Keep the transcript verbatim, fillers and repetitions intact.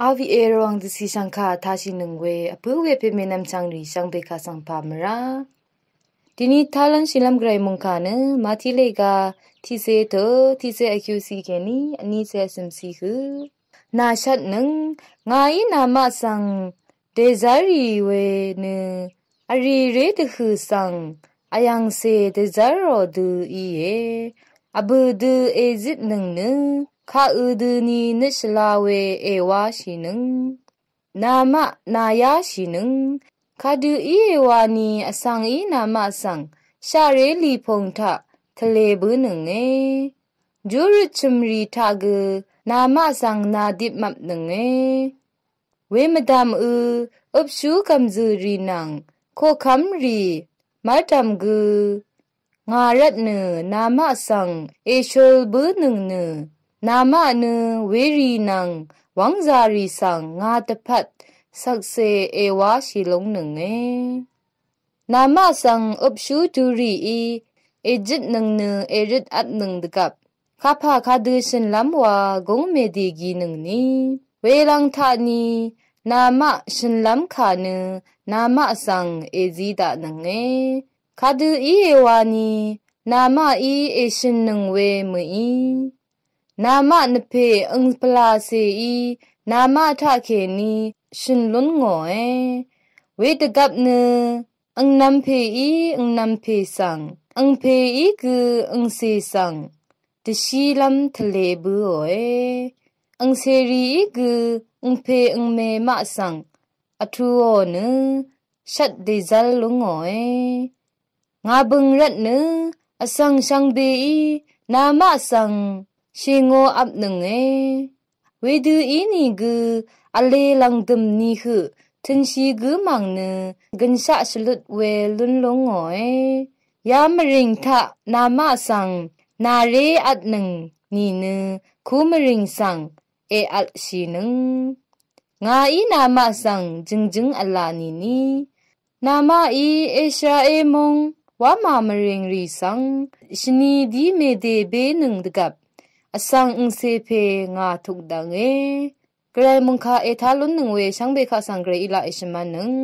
Avièrò ang dvcì shv̀ngkà tashìnøng we vpǿ we pè mènvm chvngrì shvngbe kaq svng pà mvrá. Dini talv́ng shìlv́m gvray mungkà nø Matilega tiqce tø tiqce vkyuqciq kèní vníce vcø̀mciq hø. Nàshvtnøng ngàí namaq svng dèzv́rrì we nø vrìré dvhø̀ svng vyv̀ngcè dèzv́rrò dø íe. Vbø̀ dø èzitnøng nø kaq ø døni nøt shvla we èwáshìnøng. Namaq nàyáshìnøng. Kadø íe wani vsvng í namaq svng shaqré lìpung taq tvlē bǿnønge. Júrøt chø̀mrì taq gø namaq svng nàdipmvpnønge. Wemvdv̀m ø øpshú gv̀mzø̀rì nvng koqkv́mrì mv́rdv̀m gø ngà rvtnø namaq svng èshøl bǿnøng nø namaq nø werì nvng wv́ngzàrì svng ngà dvpvt shvkse èwáshì lúngnønge. Namaq svng øpshú dvrìí èjøtnøng nø èrøtvtnøng dvgvp kapà kadø shø̀nlv́m wa gúng mèdègìnøngni. Welvng taqni namaq shø̀nlv́m kà nø namaq svng èzi daqnønge. Kadø íe wani namaqí èshø̀nnøng we mø̀í. Namaq nvpè øng pvlàcèí namaq taqkèní shø̀n lún ngòe. Wedvgvp nø øngnv̄m pèí øngnv̄m pè svng, øng pèí gø øngcè svng dvshílv́m tvlē bǿòe. Øngcèrìí gø øng pè øng mè maq svng vtuò nø shvt dèzv́l lúngòe. Ngà bø̀ng rvtnø vsvng shvngbeí namaq svng shèngō vpnønge. Wedø ínìgø vlē lv̀ngdø̀m nìhøq tø̄nshì gǿ mv̀ng nø gø̀nshaq shvlut we lún lúngòe. Ya mvrìng taq namaq svng nàré vtnøng nìnø ku mvrìng svng èvtshìnøng. Ngàí namaq svng jø̀ngjǿng v̄la nìni. Namaqí Israel móng wámà mvrìngrì svng shvni dí mèdè bénøng dvgvp vsvng angcè pè ngà tukdv̀nge. Gvray mòngkà ètá lúnnøng we shvngbe kaq svng gvray í laq èshvmv̄nnøng.